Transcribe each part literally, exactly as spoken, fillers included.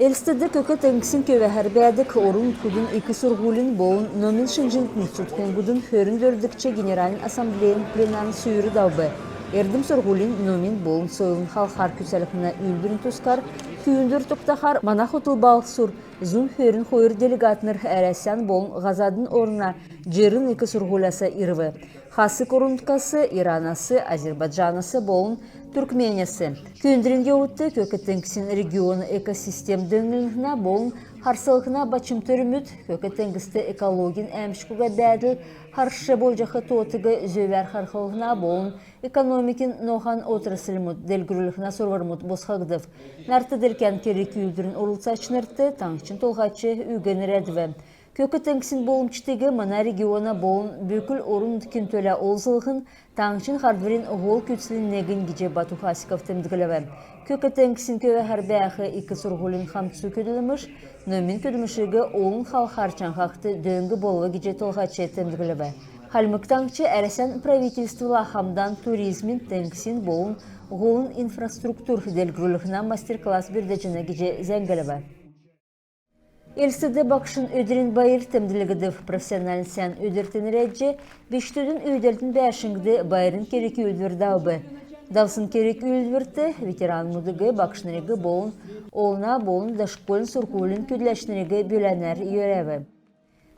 Элстд Көк теңгсин көвәһәр бәәдг орн-нутгудын ик сурһулин болн номин шинҗллтин цутхлңгудын хөрн дөрвдгч генеральн ассамблейин пленарн сүүр давв. Эрдм-сурһулин, номин болн сойлын халхар күцәлһнә үүлдврин тускар күүндвр тогтахар мана хотл балһсур зун хөрн хойр делегатнр Әрәсән болн һазадын орна җирн ик сурһуляс ирв. Хасг орн-нутгас, Иранас, Азербайджанас болн Түркменяс. Күүндврин йовудт Көк теңгсин региона экосистем дөңнлһнә болн харслһна бачм төрмүд, Көк теңгст экологин әәмшг уга бәәдл харш болҗах тоотыг зөвәр харслһна болн экономикин ноһан отрасльмуд делгрүллһнә сурврмуд босхгдв. Нарт-делкән керг-үүлдврин орлцачнрт таңһчин Толһач үг нерәдв. Көк теңгсин болмҗиг мана региона болн бүкл орн-нутгин төлә олзлһн таңһчин һардврин һол күцлин негнь гиҗ Бату Хасиков темдглв. Көк теңгсин көвәһәр бәәх ик сурһулин хамцу көдлмш номин көдлмшиг олн халхар чаңһахд дөң болв гиҗ Толһач темдглв. Хальмг Таңһч Әрәсән правительствла хамдан туризмин, теңгсин болн һолын инфраструктур делгрүллһнә мастер-класс бүрдәҗәнә гиҗ зәңглв. Элстд Багшин өдрин байр темдглгдв. Профессиональн сән өдрт нерәдҗ, бичкдүдин үүдәлтин бәәшңд байрин керг-үүлдвр давв. Давсн керг-үүлдврт ветеранмудыг, багшнриг болн олна болн дошкольн сурһулин көдләчнриг бүләнәр йөрәв.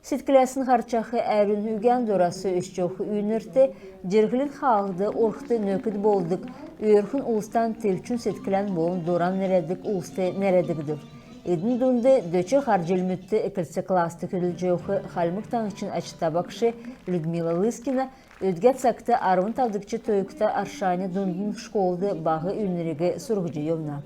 Седкләсн һарчах әрүн үгән дорас өсч йовх үйнрт, җирһлин хаалһд орхд нөкд болдг, өөрхн улстан тилчүн седклән болн дуран нерәддг улст нерәдгдв. Эдн дунд дөч һар җилмүдт эклц класст көдлҗ йовх Хальмг Таңһчин ачта багш Людмила Лыскина өдгә цагт арвн тавдгч тойгта Аршаня дундын школд баһ үйнриг сурһҗ йовна.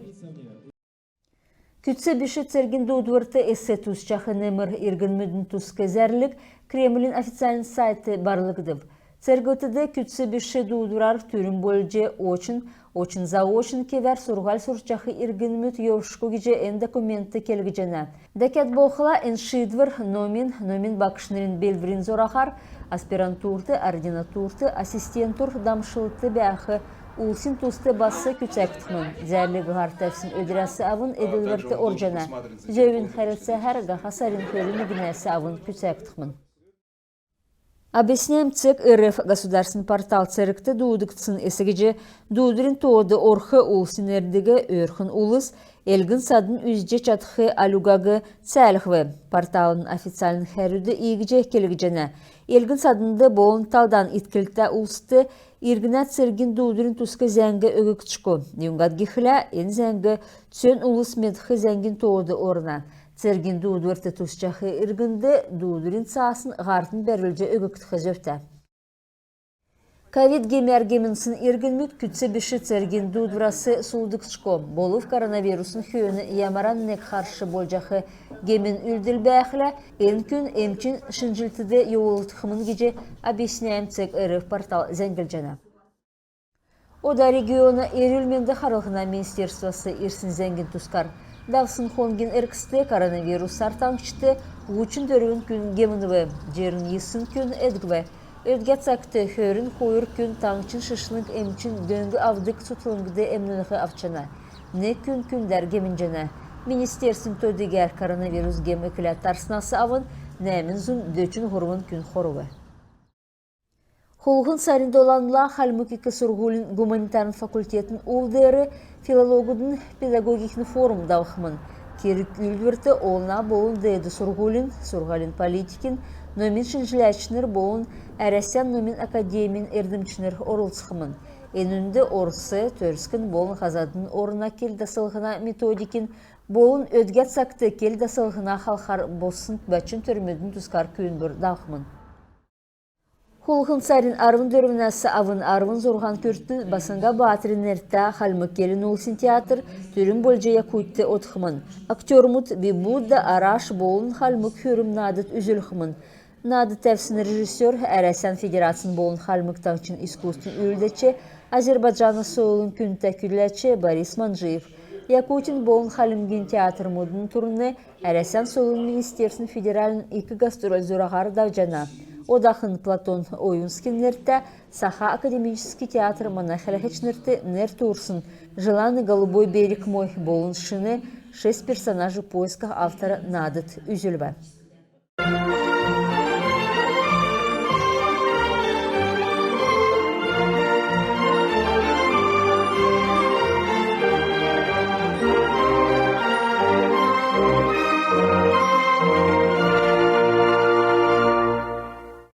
Күцц биш цергин дуудврт эс тусчах немр иргнмүдин туск зәрлг Кремлин официальн сайтд барлгдв. Церглтд күцц биш дуудврар түрүн болҗ очн, очн-заочн кевәр сурһуль сурчах иргнмүд йовшго гиҗ эн документд келгдҗәнә. Дәкәд болхла эн шиидвр номин, номин багшнрин белдврин зураһар аспирантурт, ординатурт, ассистентур дамшлт бәәх улсин туст бас күцәгдхмн. Зәрлг һар тәвсн өдрәс авн эдлврт орҗана. Зөвин хәрлцәһәр һаха сарин хөрн негнәс авн күцәгдхмн. Объясняем цег РФ государственн портал цергт дуудгдсн эс гиҗ дуудврин тоод орх улсин нердиг өөрхн улс элгн-садн үзҗ чадх аль угаг цәәлһв. Порталын официальн хәрүд иигҗ келгдҗәнә. Элгн-саднд болн талдан итклтә улст иргнә цергин дуудврин туск зәңг өггдшго. Юңгад гихлә эн зәңг цөн улс медх зәңгин тоод орна. Цергин дуудврт тусчах иргнд дуудврин цаасн һартн бәрүлҗ өггдх зөвтә. Ковид гемәр гемнсн иргнмүд күцц биш цергин дуудврас сулдгдшго. Болв коронавирусин хөөн ямаран нег харш болҗах гемин үүлдл бәәхлә, эн күн эмчин шинҗлтд йовулгдхмн гиҗ Объясняем цег РФ портал зәңглҗәнә. Ода региона эрүл-менд харлһна министерствас ирсн зәңгин тускар. Давсн хонгин эргцд коронавирусар таңһчд һучн дөрвн күн гемнв, җирн йисн күн эдгв. Өдгә цагт хөрн хойр күн таңһчин шишлң эмчин дөң авдг цутхлңд эмнлһ авчана. Нег күн күндәр гемнҗәнә. Министерствин то-дигәр коронавирус гем экләд тарснас авн нәәмн зун дөчн һурвн күн хорв. Хулһн сарин доланла Хальмг ик сурһулин гуманитарн факультетин ул деер филологудын педагогикин форум давхмн. Керг-үүлдврт олна болн деед сурһулин, сурһулин политикин, номин шинҗләчнр болн Әрәсән номин академин эрдмчнр орлцхмн. Энүнд орс, төрскн болн һазадын орна кел даслһна методикин болн өдгә цагт кел даслһна халхар боссн бачм төрмүдин тускар күүндвр давхмн. Хулһн сарин арвн дөрвнәс авн арвн зурһан күртл Баснга Баатрин нертә хальмг келн улсин театр түрүн болҗ Якутьт одхмн. Актермуд «Би Будда», «Араш» болн хальмг хүрм наадд үзүлхмн. Наад тәвсн режиссер, Әрәсән Федерацин болн Хальмг Таңһчин искусствин үүлдәч, Азербайджана сойлын күндтә көдләч Борис Манджиев. Якутин болн Хальмгин театрмудын турне Әрәсән сойлын министерствин федеральн ик гастроль зураһар давҗана. Одахн Платон Оюнскин нертә Саха академическ театр мана хәләһәчнрт нер туурсн «Желанный голубой берег мой» болн шин «Шесть персонажей в поисках» автора наадт үзүлв.